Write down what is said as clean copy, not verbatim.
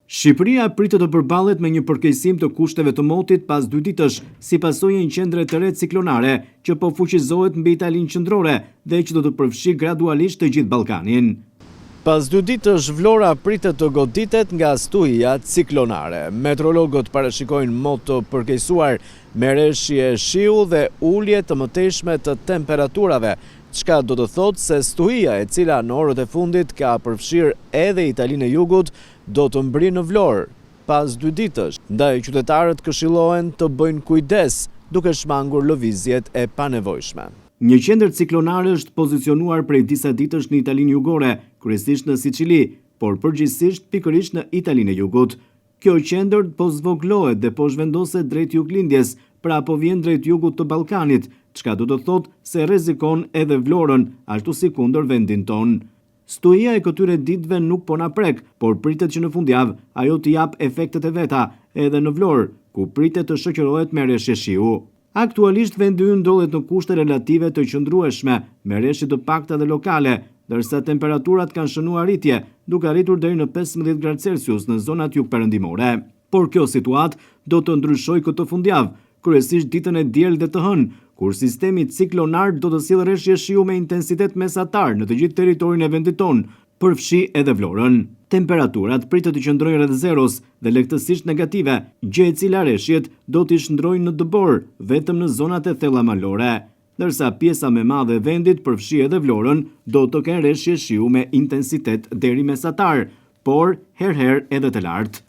Shqipëria pritet të përballet me një përkeqësim të kushteve të motit pas dy ditësh, si pasojë e një qendre të re ciklonare që po fuqizohet mbi Italinë qendrore dhe që do të përfshijë gradualisht të gjithë Ballkanin. Pas dy ditësh, Vlora pritet të goditet nga stuhia ciklonare. Meteorologët parashikojnë mot të përkeqësuar me reshje shiu dhe ulje të mëtejshme të temperaturave, çka do të thotë se stuhia e cila në orët e fundit ka përfshirë edhe Italinë e Jugut do të mbrijë në Vlorë pas dy ditësh, ndaj qytetarët këshillohen të bëjnë kujdes duke shmangur lëvizjet e panevojshme. Një qendër ciklonare është pozicionuar prej disa ditësh në Italinë jugore, kryesisht në Sicili, por përgjithësisht pikërisht në Italinë e Jugut. Kjo qendër po zvogëlohet dhe po zhvendoset drejt juglindjes, pra po vjen drejt jugut të Ballkanit, çka do të thotë se rrezikon edhe Vlorën, ashtu sikundër vendin tonë. Stuhia e këtyre ditëve nuk po na prek, por pritet që në fundjavë ajo të japë efektet e veta edhe në Vlorë, ku pritet të shoqërohet me reshje shiu. Aktualisht vendi ynë ndodhet në kushte relative të qëndrueshme, me reshje të pakta dhe lokale, ndërsa temperaturat kanë shënuar rritje, duke arritur deri në 15 gradë Celsius në zonat jugperëndimore. Por kjo situatë do të ndryshojë këtë fundjavë, kryesisht ditën e diel dhe të hënë, kur sistemi ciklonar do të sjellë reshje shiu me intensitet mesatar në të gjithë territorin e vendit tonë, përfshi edhe Vlorën. Temperaturat pritet të qëndrojnë rreth zeros dhe lehtësisht negative, gjë e cila reshjet do t'i shndërrojë në dëborë vetëm në zonat e thella malore. Ndërsa pjesa më e madhe e vendit, përfshi edhe Vlorën, do të kenë reshje shiu me intensitet deri mesatar, por herë-herë edhe të lartë.